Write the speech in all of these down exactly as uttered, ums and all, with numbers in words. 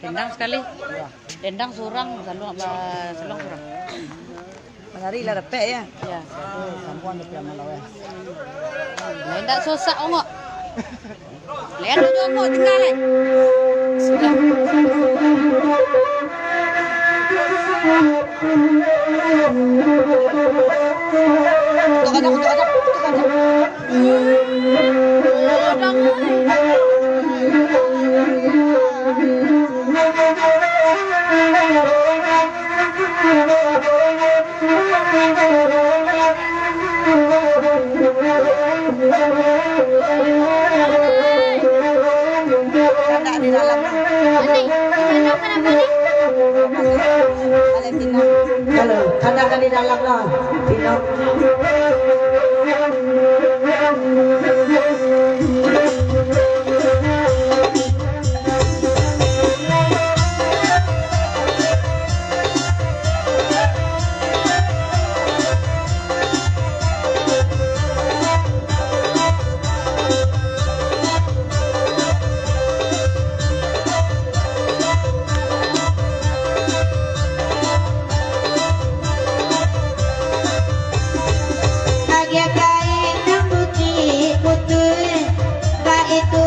Dendang sakali. Dendang surang, saluang, ba-, saluang surang. Manari lah dapek, ya? Ya. Sambuang dapek amal awak. Lah, indak susah, Ongok. Lah, anu jo Ongok tinggal, eh. Sudah. Kutuk aja, kutuk aja, kutuk aja. Kandak di dalam. Ani, kandak kanapa ni? Kalau kandak di dalam lah. Pinok. Agiah kain nan bucik putuih, baitu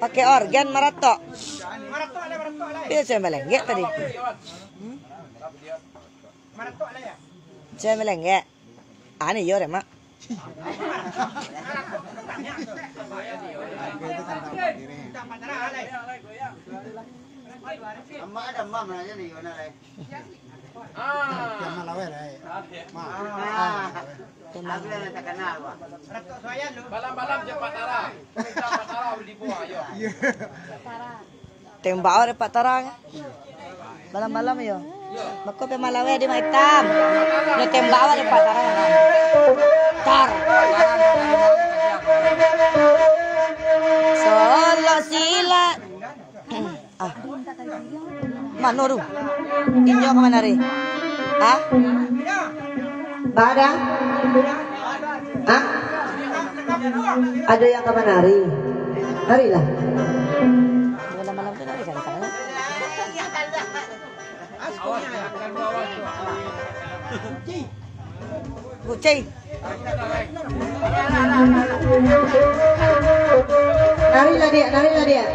Pakai organ maratok. Iyo, sia malenggek tadi? Sia malenggek? Ani yo, Remak. Amak ada mam aja nih, mana lai? Ah. Tiang Malawai lai. Ma. Ah. Aku dah tak kenal, Pak. Balam-balam je Patara. Minta Patara beli buah, yo. Iyo. Tembak awak dek Patara. Balam-balam yo. Mako pai Malawai di Maitam. Nyo tembak awak dek Patara. Tar. Solo sila. Ah. Mano tu? Inyo ka manari? Ah? Bada? Ah? Ado yang ka manari? Narilah. Malam-malam tu nari kan, kan? Kucing. Narilah, Diak, narilah, Diak.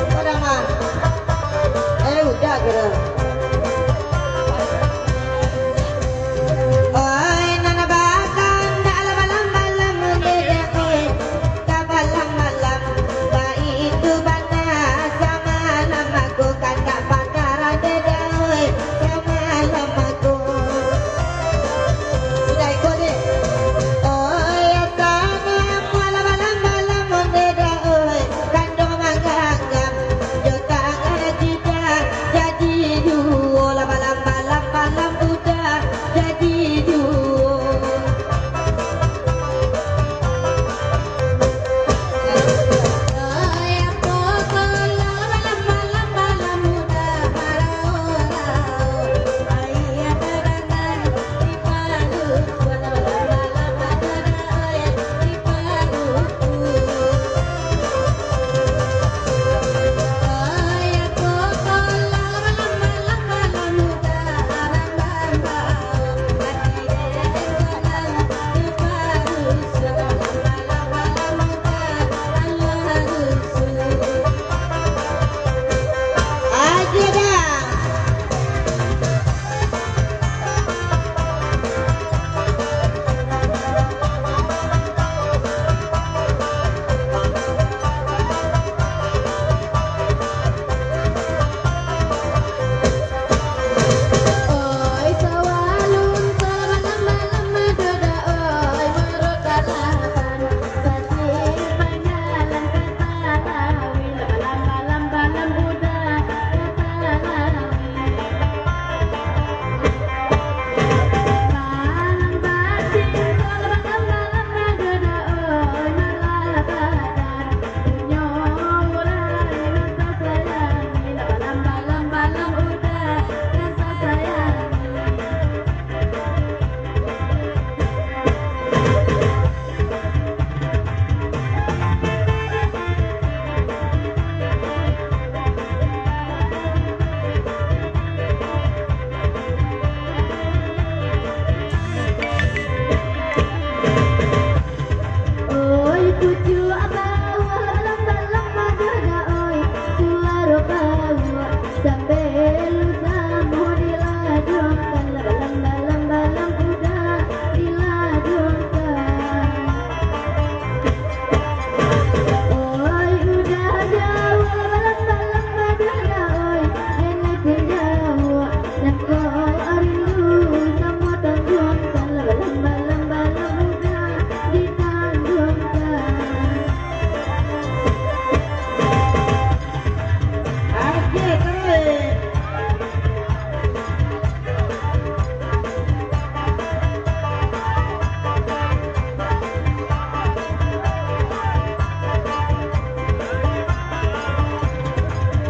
Sudah, Mas. Eh, udah kira. Oi, nan bakandak lah balam-balam, oi, ka balam-balam, baitu bana samalam aku kandak bakara dedek, oi, samalam aku. Sudah ikut, dek. Oi, asana mualah balam-balam, oi, dedek, oi. Kanduang mangganggam, jo tangah jidah, jadi duo lah balam-balam, balam budak, jadi duo. Oi, pucuak bawah, lambalang madoda, oi, suaro bawah, sampai lu samo diladungkan, lambalang-lambalang udah diladungkan. Oi, udah jauah, lambalang madoda, oi, nenek jauah, nan kau rindu samo tangguangkan, lambalang-lambalang udah ditangguangkan. Oke, terus.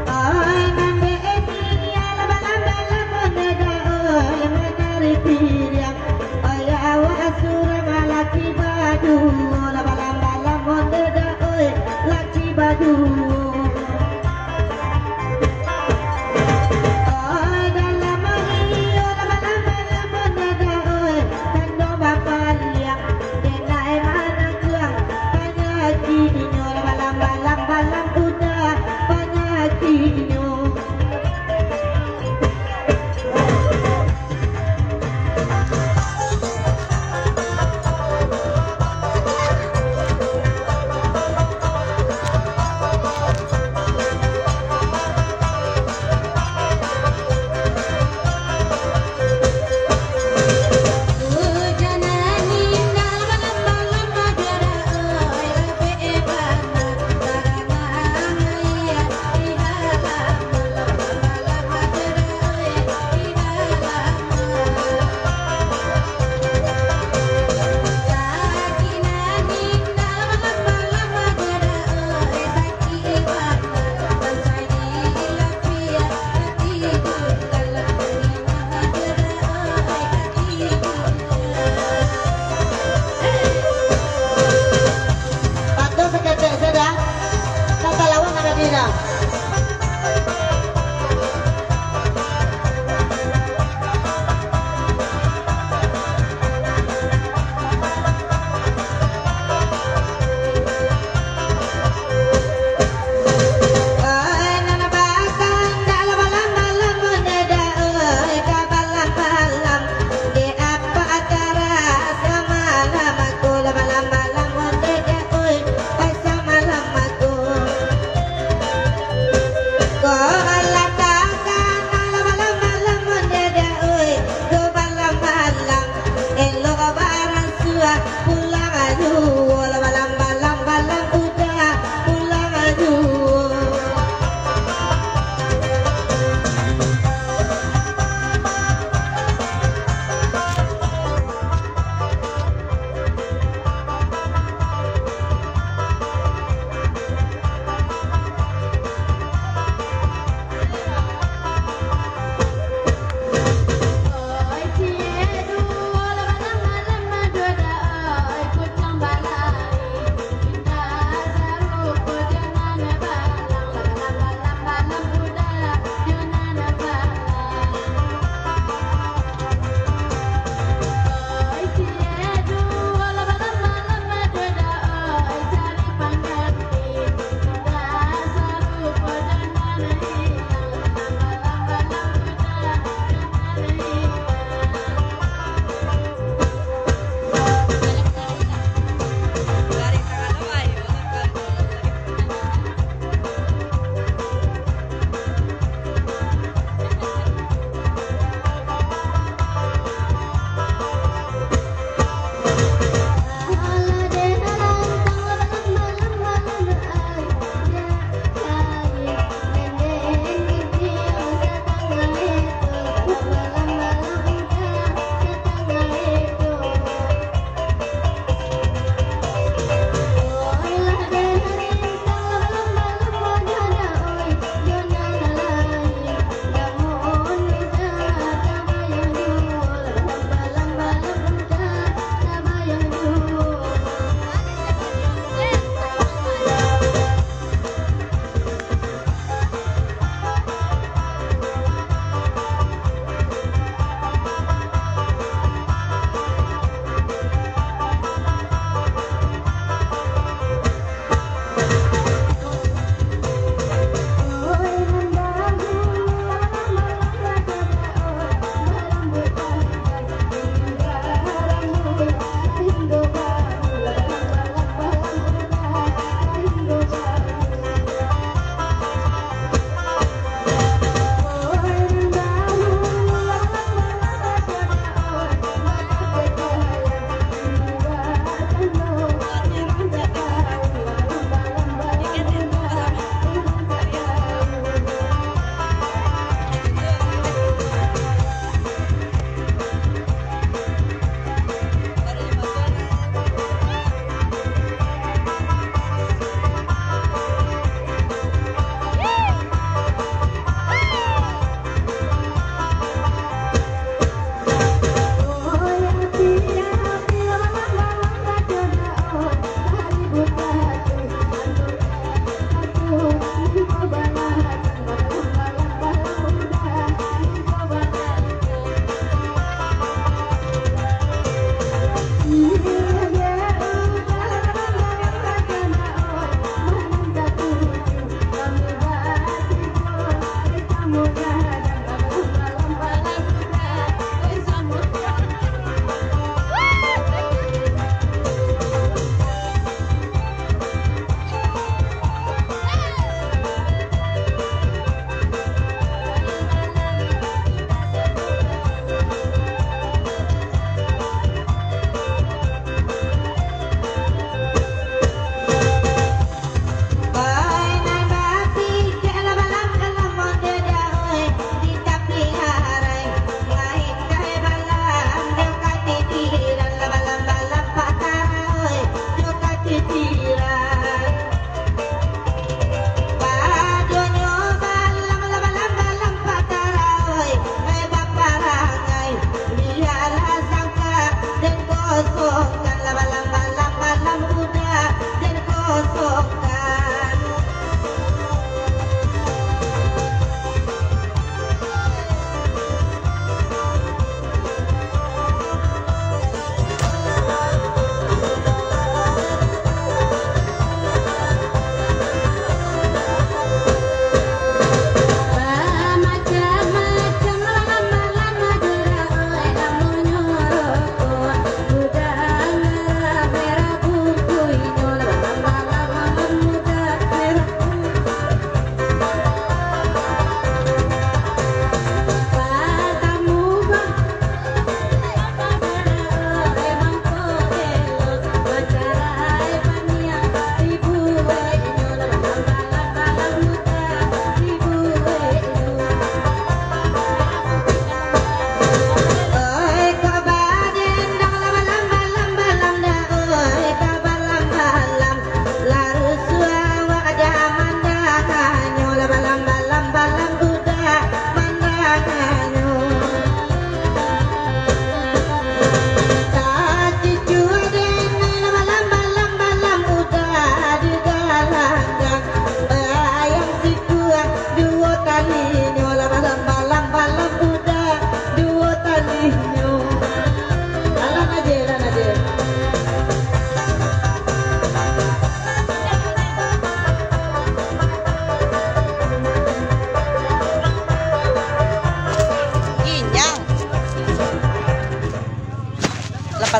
Oi, nan dek Eni, alah balam-balam, oi, dek, oi, manari piriang. Oi, awak surang lalaki baduo, lah balam-balam, oi,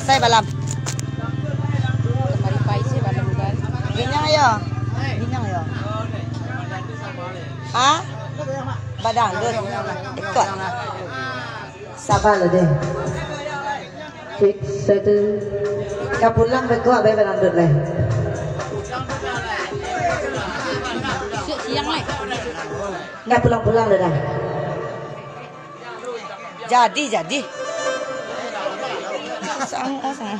Sai balam. Kamari pai se balam, kan. Ginyang yo. Ginyang yo. Ha? Badangdut. Ikut. Saba lah deh. Cek satu. Ka pulang beko, abai badangdut lai. Siang lai. Ndak pulang-pulang dah, dah. Jadi, jadi. Sang, sang.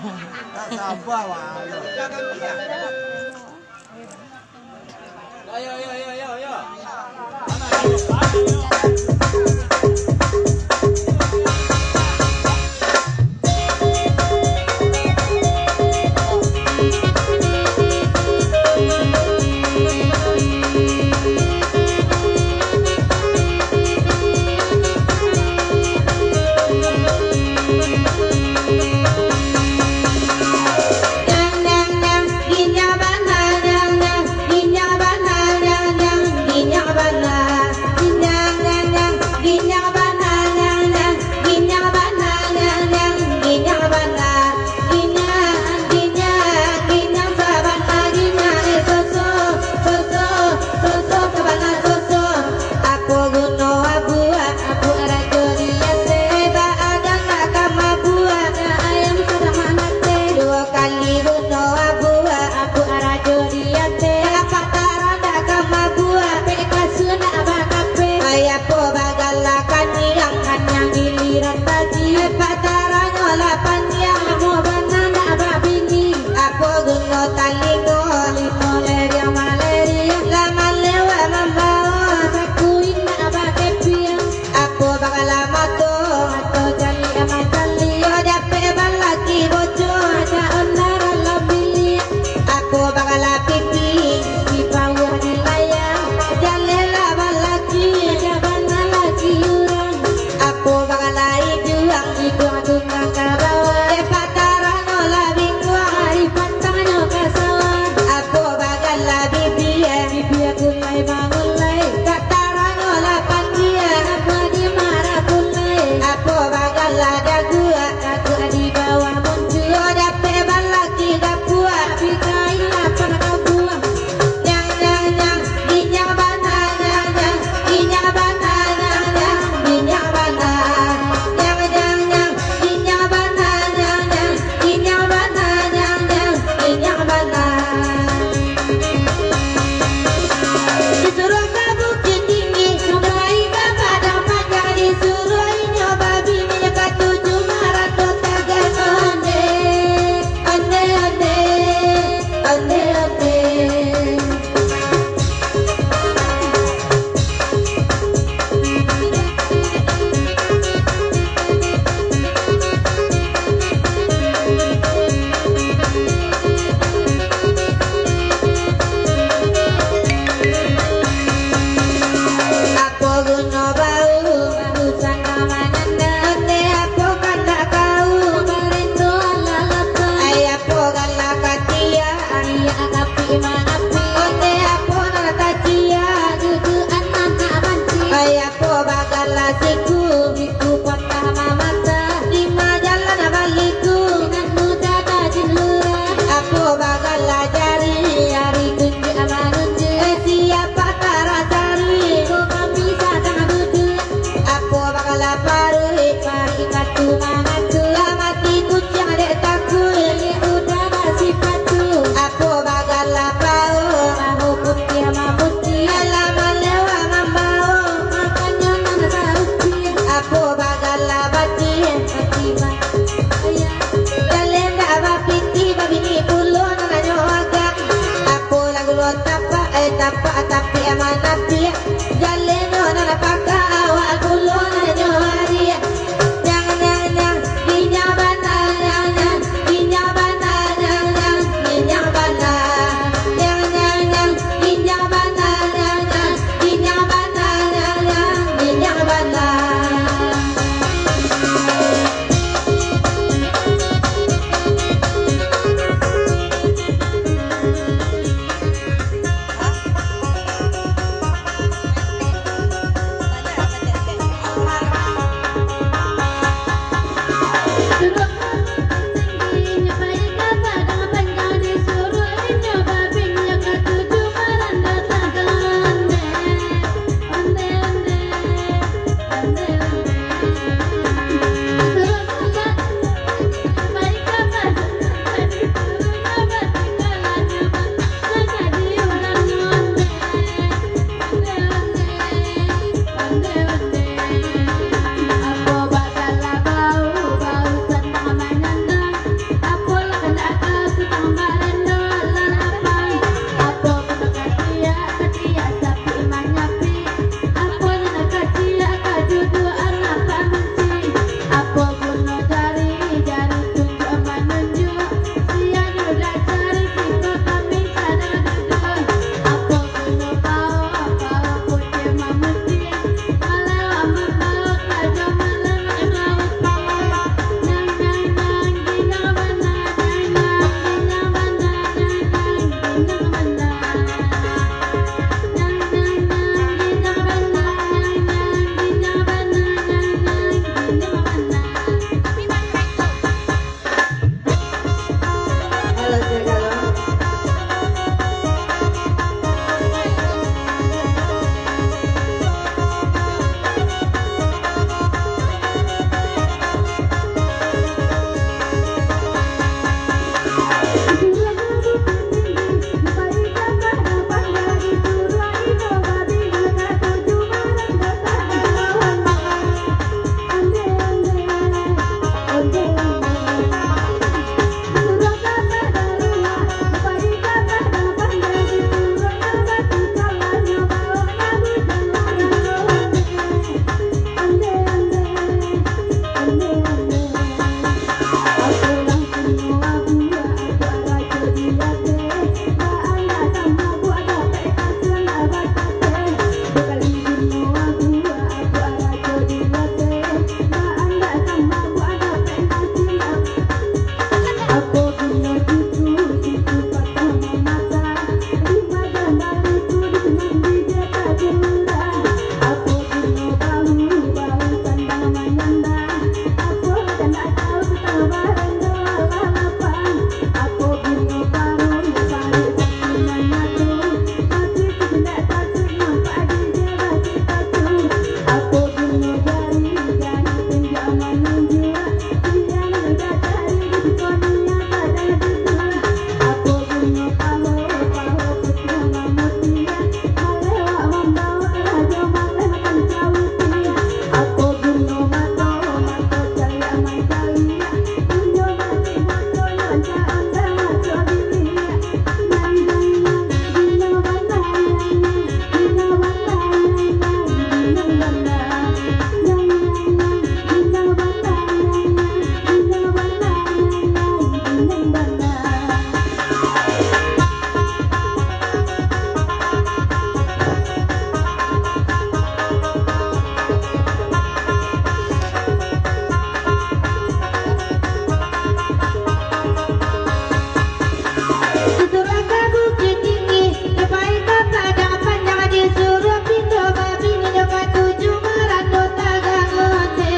Disuruah ka Bukik Tinggi, nyo pai ka Padang Panjang, disuruah pindah babini, nyo katuju marando tagang onde,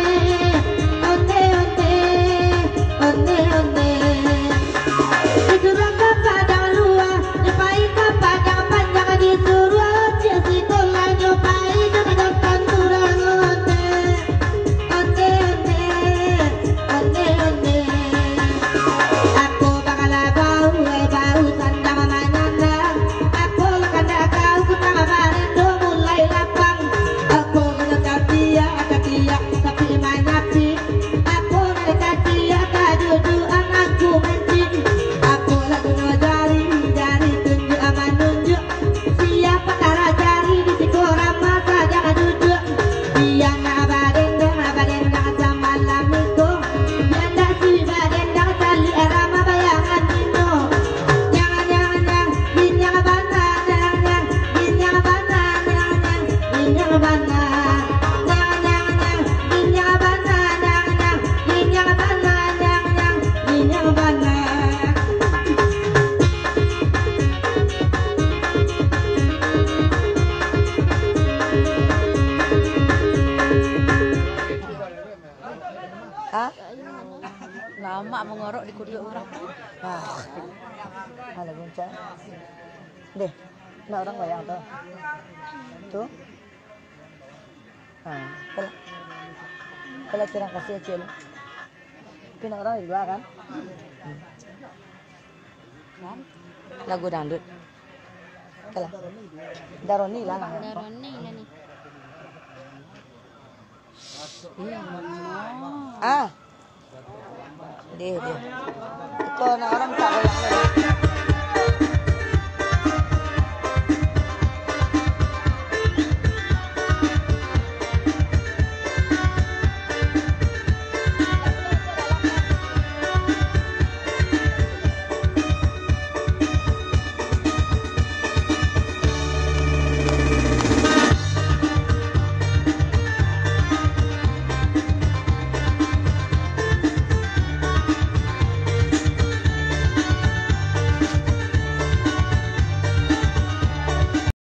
onde, onde, onde, onde. Disuruah ka Padang Luah, nyo pai ka Padang Panjang, disuruah ciek sikolah, nyo pai jo bidang tantu onde. Onde, onde, onde, onde. Apo bakala bau, eh, bau sandang manyandang. Apo lah kandak kau, kutang barendo mulai lapang. Apo kena katiak, katiak tapi manyapi. Apo nak katiak, kadudukan angku mancing. Apo lah guno jari, jari tunjuak manunjuak. Siapa tarajari di siko Rama sajo duduak. Bia nak badendang, nak badendang samalam iko. Bia nak si badendang caliak Rama bayangan nino. Nyang, nyang, nyang, ginyang bana, nyang, nyang, ginyang bana, nyang, nyang, ginyang bana. Nyang, nyang, nyang, ginyang bana, nyang, nyang, ginyang bana, nyang, nyang, ginyang bana. Ha? Lamak mangorok di kuduak urang. Ha. Alah, guncang. Deh, nak urang bayang tu. Tu. Ha, kalau, kalau terima kasih, Acil. Tapi nak urang di lua, kan? Hmm. Lagu dangdut. Kalau. Daroni lah, lah. Daroni lah ni. Iya, benar. Ah. Deh, deh. Iko nak urang tak goyang.